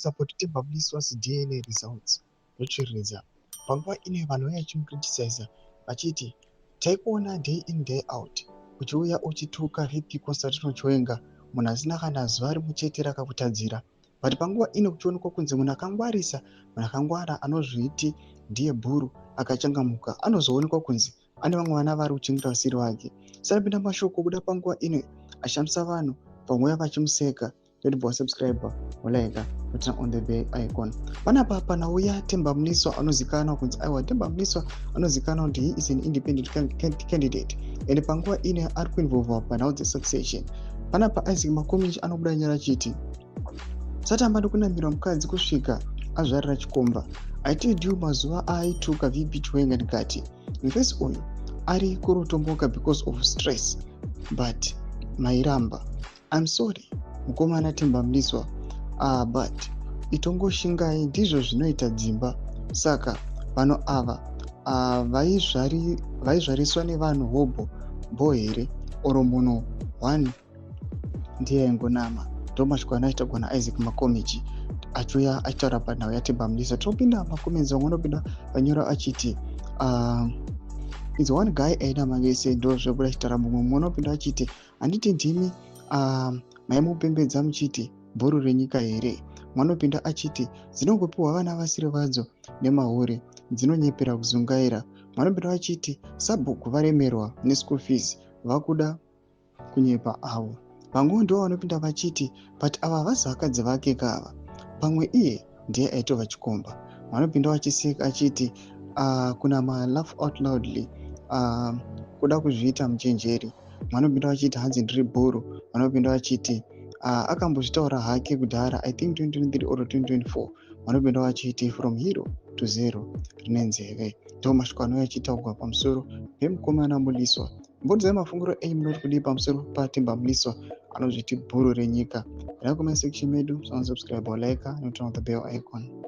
Comments about Temba Mliswa's DNA results. Ndotsviridza. Panguva ino vanhu vaiva vachimucriticiza vachiti taikuona day in day out uchiuya uchituka VP Constantino Chiwenga, munhu asina kana zuva rimwe chete rakakutadzira, but panguva ino kuchionekwa kunzi munhu akangwarisa, munhu akangwara anozviti ndiye bhuru akachangamuka, anozoonekwa kunzi ane vamwe vana vari kuchengeta vasiri vake. Sarapinda mashoko kuda panguva ino ashamisa vanhu, vamwe vachimuseka. Ndotibva wasubscribe, wolike, woturn on the bell icon. Panapa panauya Temba Mliswa anozikanwa kunzi, aiwa, Temba Mliswa anozikanwa kuti he is an independent candidate and panguva ino ari kuinvolva panhau dzesuccession. Panapa Isaac Makomichi anobuda nyora achiti, "Satamba nekunamirwa mukadzi kusvika azvarira chikomba. I told you mazuva aaituka VP Chiwenga ndikati mufesi uyu ari kurotomboka because of stress, but mairamba. I'm sorry mukomana Temba Mliswa, but itongoshingai, ndizvo zvinoita dzimba. Saka vanhu ava vaizvariswa nevanhu hobho bho here oro munhu one ndiye aingonama?" Ndo mashoko anoachitagwa naIsaac Makomichi achiuya achitaura panhau yaTemba Mliswa. Tinopinda macomments, vamwe vanopinda vanyora achiti, "It's one guy ainama vese." Ndo zvobuda achitaura. Mumwe unopinda achiti, "Handiti ndimi maimupembedza muchiti bhuru renyika here?" Mwanopinda achiti, "Dzinongopiwa vana vasiri vadzo nemahure, dzinonyepera kuzungaira." Mwanopinda achiti, "Sabhuku varemerwa neschool fees, vakuda kunyepa avo." Vamwewo ndo vanopinda vachiti, "But ava havasi vakadzi vake kava, pamwe iye ndiye aitova chikomba." Vanopinda vachiseka achiti, kuna malaugh out loudly, kuda kuzviita muchenjeri. Vanopinda vachiti, "Hanzi ndiri bhuru." Vanopinda vachiti, "Akambozvitaura hake kudhara, I think 2023 or 2024." Vanopinda vachiti, "From hero to zero, rine nzeve." Ndo mashoko anouya achitaurwa pamusoro pemukomana Mliswa. Mbodzai mafungiro enyu, munoti kudii pamusoro paTemba Mliswa anozviti bhuru renyika? Enda comment section medu, subscribe, like, noturn on the bell icon.